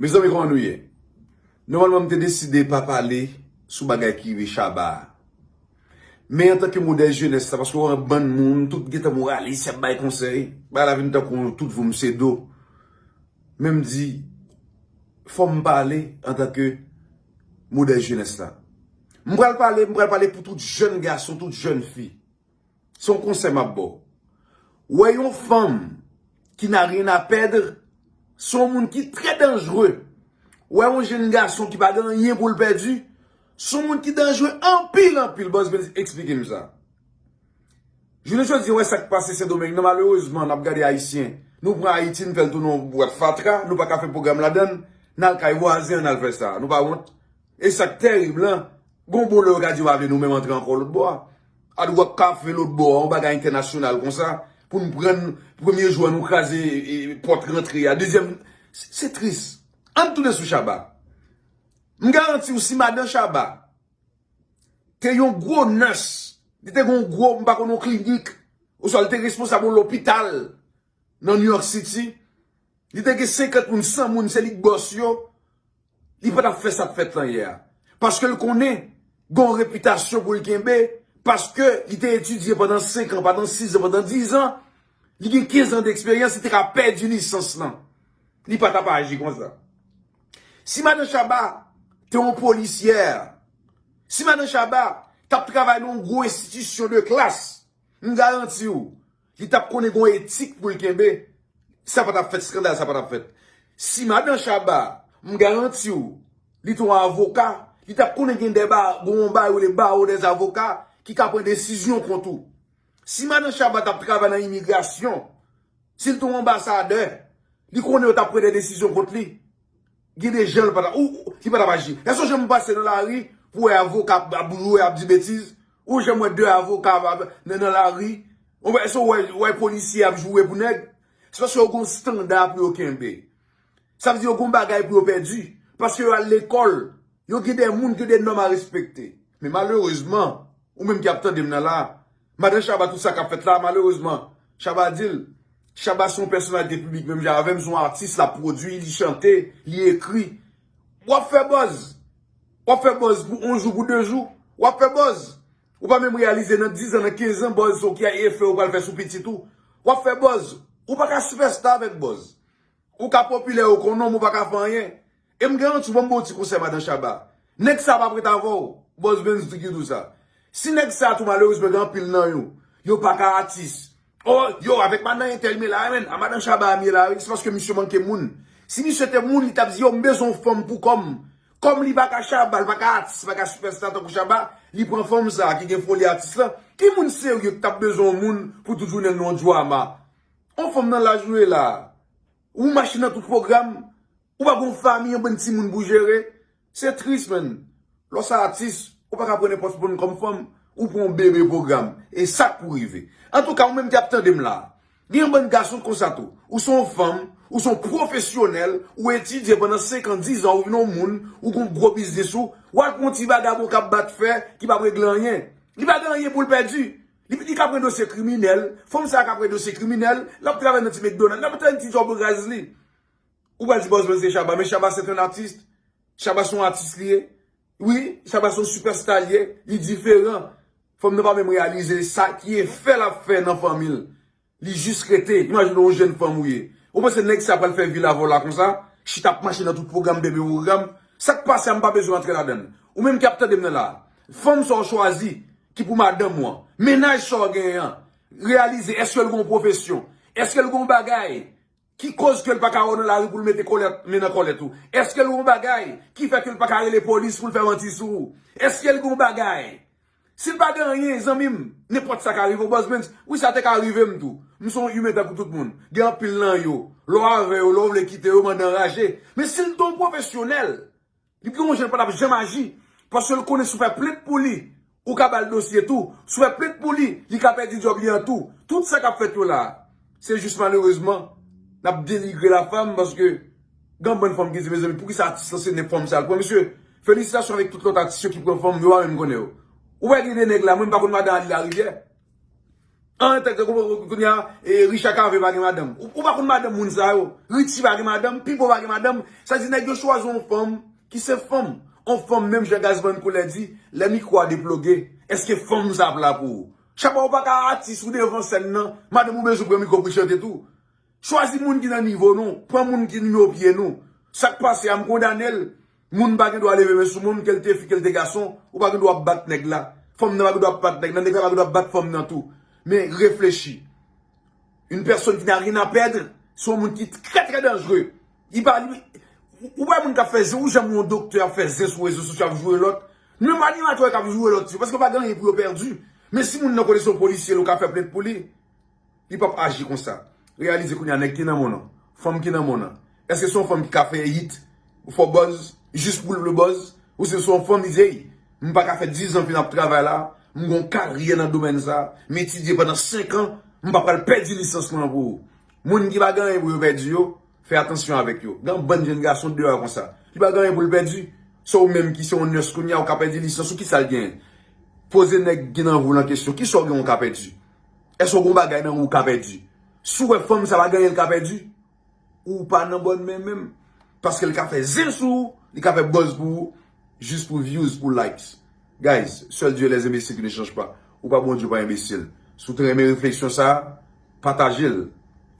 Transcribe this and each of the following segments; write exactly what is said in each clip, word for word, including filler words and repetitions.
Mezanmi, kòman nou ye? Nòmalman, m te deside pa pale sou bagay ki rive Shabba a. Men antanke modèl jenès la, paske w wè bann moun, tout gentan moralis, y ap bay konsèy, bagay la vin tankou yon tout voum se do. Men m di, fò m pale antanke modèl jenès la. M pral pale, m pral pale pou tout jèn gason, tout jèn fi. Se yon konsèy m ap ba w. Wè yon fanm ki n'a rien à perdre, se yon moun ki trè danjre. Wè yon jèn gason ki pa gen anyen pou l pèdi, se yon moun ki danjre anpil, anpil. Bòs Benz eksplike m sa. Jounen jodi, wè sa k pase Sendomeng nan, malerezman, n ap gade Ayisyen. Nou pran Ayiti, n fè l tounen yon bwat fatra, nou pa ka fè pwogram ladan l, n al kay vwazen an, n al fè sa. Nou pa wont? E sa k tèrib lan, gon bon lè yo ka di yo pa vle nou menm antre ankò lòt bò a. Hard Rock Café lòt bò a, yon bagay entènasyonal konsa, pou n pran premye jou a, nou kraze e, pòt rantre a. Dezyèm, se, se tris. Ann tounen sou Shabba. M garanti w, si madan Shabba te yon gwo nurse, li te gen yon gwo, m pa konn, yon klinik, oswa li te responsab yon lopital nan New York City, li te gen senkant moun, san moun, se li k bòs yo, li pa t ap fè sa k fèt lan yè a. Paske l konnen gen yon repitasyon pou l kenbe, paske li te etidye pandan senk an, pandan sis an, pandan diz an, li gen kenz an deksperyans, li te ka pèdi lisans lan. Li pa t ap aji konsa. Si madan Shabba te yon polisyè, si madan Shabba t ap travay nan yon gwo enstitisyon de klas, m garanti w, li t ap konnen gen yon etik pou l kenbe. Sa pa t ap fèt, eskandal sa pa t ap fèt. Si madan Shabba, m garanti w, li te yon avoka, li t ap konnen gen de ba, gen yon bagay yo rele barreau des avocats ki ka pran desizyon kont ou. Si madan Shabba t ap travay nan imigrasyon, si l te yon anbasadè, li konnen yo t ap pran de desizyon kont li. Gen de jan l pa t ap, ou, ou, li pa t ap aji. Èske w janm pase nan lari pou w wè avoka ap, ap boule, ap di betiz? Ou janm wè de avoka ap, ap, nan, nan lari? Ou wè, èske w wè, wè polisye ap joure pou nèg? Se paske yo gen yon estanda pou yo kenbe. Sa vle di yo gen yon bagay pou yo pèdi. Paske yo al lekòl. Yo gen de moun, gen de nòm a respekte. Men malerezman, ou menm ki ap tande m nan la, madan Shabba, tout sa k ap fèt la, malerezman, Shabba di l, Shabba se yon pèsonalite piblik menm jan avè m, se yon atis, l ap pwodui, li chante, li ekri. W ap fè buzz. W ap fè buzz pou yon jou, pou de jou. W ap fè buzz. Ou pa menm reyalize nan diz an, nan kenz an, buzz sa ki efè ou pral fè sou pitit ou. W ap fè buzz. Ou pa ka sipèsta avèk buzz. Ou ka popilè, ou konnen, men ou pa ka fè anyen. E m garanti w, ban m ba w ti konsèy, madan Shabba. Nèg sa p ap ret avè w. Buzz Benz ki di w sa. Si nèg sa tou, malerezman, gen anpil nan yo, yo pa ka atis. O, yo, avèk madan entèl m ye la, men, a madan Shabba m ye la, wi, se paske misye manke moun. Si misye te moun, li t ap di, yo, m bezwen yon fanm pou kò m. Kòm li pa ka Shabba, li pa ka atis, li pa ka sipèsta tankou Shabba, li pran fanm sa ki gen foli atis lan. Ki moun serye ki t ap bezwen yon moun pou tout jounen l nan yon dwama? Yon fanm nan laj ou ye la. Ou mache nan tout pwogram. Ou pa gon fanmi, yon bann timoun pou jere. Se tris, man. Lè w se atis, ou pa ka pran nenpòt moun kòm fanm. Ou pran yon bebe pwogram. E sa k pou rive. Antouka, ou menm ki ap tande m la, gen yon bann gason konsa tou. Ou se yon fanm, ou se yon pwofesyonèl, ou etidye pandan senk an, diz an, ou vin yon moun, ou gon gwo biznis ou, w al pran yon ti vagabon k ap bat fè, ki p ap regle anyen. Li pa gen anyen pou l pèdi. Li, li ka pran dosye kriminèl, fanm sa ka pran dosye kriminèl, l ap travay nan ti McDonald, l ap travay nan ti djòb raz li. Ou pral di Buzz Benz se Shabba, men Shabba se yon atis. Shabba se yon atis li ye. Wi, Shabba se yon sipèsta li ye, li diferan. Fanm nan pa menm reyalize sa ki efè l ap fè nan fanmi l. Li jis rete, imajine w yon jèn fanm ou ye. Ou panse nèg sa pral fè vi l avè w la konsa? Chita ap mache nan tout pwogram, bebe pwogram. Sa k pase a, m pa bezwen antre ladan l. Ou menm ki ap tande m nan la, fanm sa w chwazi, ki pou madanm ou an, mennaj sa w genyen an, reyalize èske l gen yon pwofesyon, èske l gen yon bagay ki koz ke l pa ka wè w nan lari pou l mete kòlèt, men nan kòlèt ou? Èske l gen yon bagay ki fè ke l pa ka rele polis pou l fè manti sou ou? Èske l gen yon bagay? Si l pa gen anyen, zanmi m, nenpòt sa ka rive w, Buzz Benz. Wi, sa te ka rive m tou. M se yon imen tankou tout moun. Gen anpil nan yo, lè w avè yo, lè w vle kite yo, mande anraje. Men si l te yon pwofesyonèl, li gen yon jan l pa t ap janm aji. Paske l konnen si w fè plent pou li, ou ka ba l dosye tou. Si w fè plent pou li, li ka pèdi djòb li an tou. Tout sa k ap fèt yo la, se jis malerezman, n ap denigre lafanm paske gen bann fanm ki di, mezanmi, poukisa atis lan se nenk fanm sa l pran? Mesye, felisitasyon avèk tout lòt atis yo ki pran fanm, yo pa menm konnen yo. Ou wè gen de nèg la, mwen m pa konn madan Ali Larivyè. An, tèt, kounye a, e, Richard Cavé pa gen madanm. Ou, ou pa konn madanm moun sa yo. Richie pa gen madanm, Pipo pa gen madanm. Sa di nèg yo chwazi yon fanm ki se fanm. Yon fanm menm jan Gazman Koulè di, lè mikwo a deploge, èske fanm sa ap la pou ou? Chapa ou pa ka atis ou devan sèn nan, madanm ou bezwen pran mikwo pou chante tou. Chwazi moun ki nan nivo nou, pran moun ki nivo pye nou. Sa k pase a, m kondane l. Moun pa gen dwa leve men sou moun, ke l te fi, ke l te gason, ou pa gen dwa ap bat nèg la. Fanm nan pa gen dwa ap bat nèg nan, nèg la pa gen dwa ap bat fanm nan tou. Men reflechi. Une personne qui n'a rien à perdre, se yon moun ki trè, trè danjere. Li pa, li, ou wè moun k ap fè zen, ou janm wè yon doktè ap fè zen sou rezo sosyo ap joure lòt. Menm animatè k ap joure lòt yo, paske yo pa gen anyen pou yo pèdi. Men si moun nan konnen se yon polisye, l ou ka fè plent pou li. Li p ap aji konsa. Reyalize kounye a nèg ki nan men w nan, fanm ki nan men w nan. Èske se yon fanm ki ka fè hit, ou fè buzz, jis pou l buzz? Ou se se yon fanm, li di, ey, m pa ka fè diz an fin ap travay la, m gon karyè nan domèn sa, m etidye pandan senk an, m pa pral pèdi lisans mwen an pou ou. Moun ki pa gen anyen pou yo pèdi yo, fè atansyon avèk yo. Gen yon bann jèn gason deyò konsa. Li pa gen anyen pou l pèdi. Se ou menm ki se yon nurse kounye a, ou ka pèdi lisans ou, kisa l genyen? Poze nèg ki nan men w nan kesyon, kisa w gen ou ka pèdi? Èske w gen yon bagay nan ou ka pèdi? Si w wè fanm sa pa gen anyen l ka pèdi, ou pa nan bòn men menm. Paske l ka fè zen sou ou, li ka fè buzz pou ou, jis pou views, pou likes. Guys, seul Dieu les imbéciles qui ne changent pas. Ou pa Bondye, ou pa enbesil. Si w te renmen refleksyon sa a, pataje l.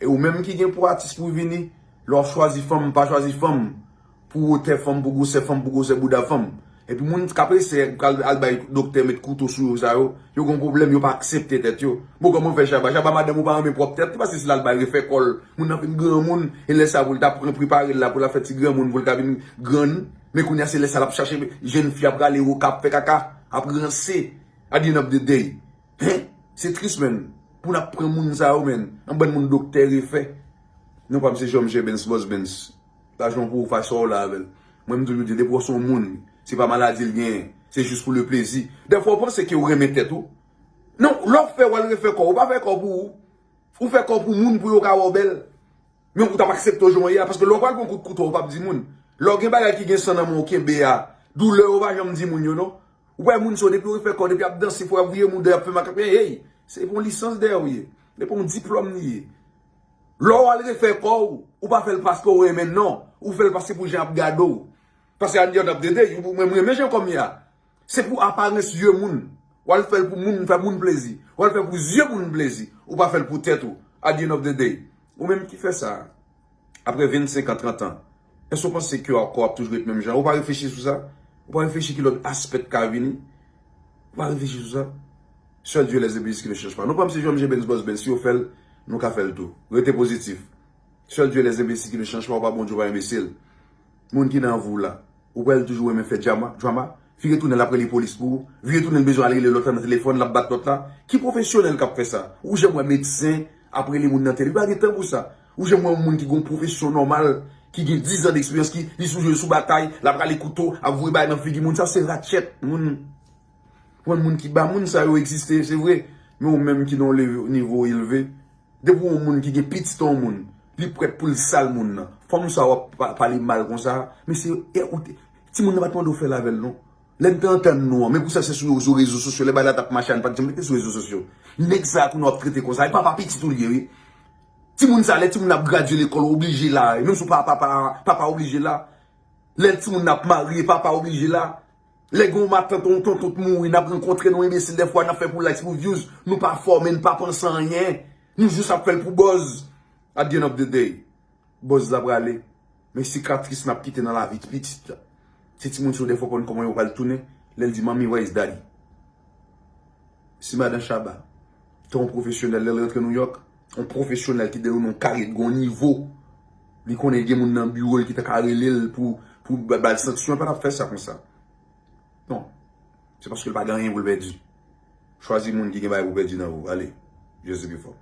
E ou menm ki gen pou atis pou vini, lè w ap chwazi fanm, pa chwazi fanm pou wotè fanm, pou gwosè fanm, pou gwosè bouda fanm. Epi moun k ap eseye al, al bay doktè met kouto sou yo sa yo, yo gon pwoblèm, yo pa aksepte tèt yo. Bon, kòman w fè Chaba? Chaba, madanm ou pa renmen pwòp tèt li, paske si l al bay refè kò l, moun nan fin granmoun, e lè sa pou l ta pran prepare l la pou l ap fè ti granmoun pou l ka vin grann. Men kounye a se lè sa l ap chache jèn fi ap rale woka, ap fè kaka, ap ranse. At the end of the day. Hen? Se tris, menn. Pou n ap pran moun sa yo, menn. Yon bann moun doktè refè. Non pa m se Jòm Jebens, Bòs Bens. Lajan pou ou fè sa w la avè l. Mwen, m toujou di, depi w se yon moun, se pa maladi l genyen, se jis pou le plezi. Dèfwa, w panse ke w renmen tèt ou. Non, lè w fè, w al refè kò w, ou pa fè kò w pou ou. Ou fè kò w pou moun, pou yo ka wè w bèl. Men ou t ap aksepte w jan w ye a, paske lè w pral pran kout kouto, ou p ap di moun. Lè w gen bagay ki gen san nan men w kenbe a, doulè yo pa janm di moun yo, non. Ou wè moun sa yo, depi yo refè kò, depi y ap danse, fò y ap vire mouda, y ap fè makak, men, hey, se pran lisans dèyè w ye. Se pran yon diplòm li ye. Lè w al refè kò w, ou pa fè l paske w renmen, non. Ou fè l paske pou jan y ap gade w. Paske at the end of the day, ou, mwen, mwen renmen jan kò m ye a. Se pou aparans zye moun. W al fè l pou moun, fè moun plezi. W al fè pou zye moun plezi. Ou pa fè l pou tèt ou. At the end of the day. Ou menm ki fè sa. Apre vennsenk an, trant an. Èske w panse ke kò w ap toujou ret menm jan? Ou pa reflechi sou sa? Ou pa reflechi ki lòt aspè k ka vini? Ou pa reflechi sou sa? Seul Dieu les imbéciles qui ne changent pas. Non pa m se Jòm Jebens, Bòs Bens. Si yo fè l, nou ka fè l tou. Rete pozitif. Seul Dieu les imbéciles qui ne changent pas, ou pa Bondye, ou pa enbesil. Moun ki nan vi w la, ou kwè l toujou renmen fè djama, drama? Vire tounen l ap rele polis pou ou. Vire tounen l bezwen al rele lòt la nan telefòn, l ap bat lòt la. Ki pwofesyonèl k ap fè sa? Ou janm wè medsen ap rele moun nan tele? Li pa gen tan pou sa. Ou janm wè yon moun ki gen yon pwofesyon nòmal, ki gen diz an deksperyans, ki li sou jwe, sou batay, l ap rale kouto, ap voye bagay nan figi moun? Sa se ratchet, moun. Konn moun ki ba moun sa yo egziste, se vre. Men ou menm ki nan yon leve, nivo elve, depi yon moun ki gen pitit yon moun, li prèt pou l sal moun nan. Fanm sa w ap pa, pale mal konsa, men se, e, ou te, timoun nan pa t mande w fè l avè l non. Lè n te antann nou an, men pou sa se sou, sou rezo sosyo, lè bagay la t ap mache a, n pa t janm rete sou rezo sosyo. Nèg sa a kounye a w ap trete konsa, e papa pitit ou l ye, wi. Timoun sa, lè timoun ap gradye lekòl, ou oblije la, menm si w pa papa, papa oblije la. Lè timoun nan ap marye, papa oblije la. Lè gen yon matant, yon tonton t mouri, n ap rankontre nou enbesil dèfwa, n ap fè pou likes, pou views, nou pa fò, men n pa panse anyen. Nou jis ap fè l pou buzz. At the end of the day, buzz la prale. Men sikatris n ap kite nan lavi pitit la. Se timoun sa yo dèfwa konn kòman yo pral tounen. Lè l di, "Mommy, where is daddy?" Si madan Shabba te yon pwofesyonèl, lè l rantre Nouyòk, yon pwofesyonèl ki te nan yon karyè, ki gen yon nivo, li konnen gen moun nan biwo l ki ta ka rele l pou, pou ba, ba l sanksyon, l pa t ap fè sa konsa. Non. Se paske l pa gen anyen pou l pèdi. Chwazi moun ki gen bagay pou pèdi nan vi w. Ale. Jezi pi fò.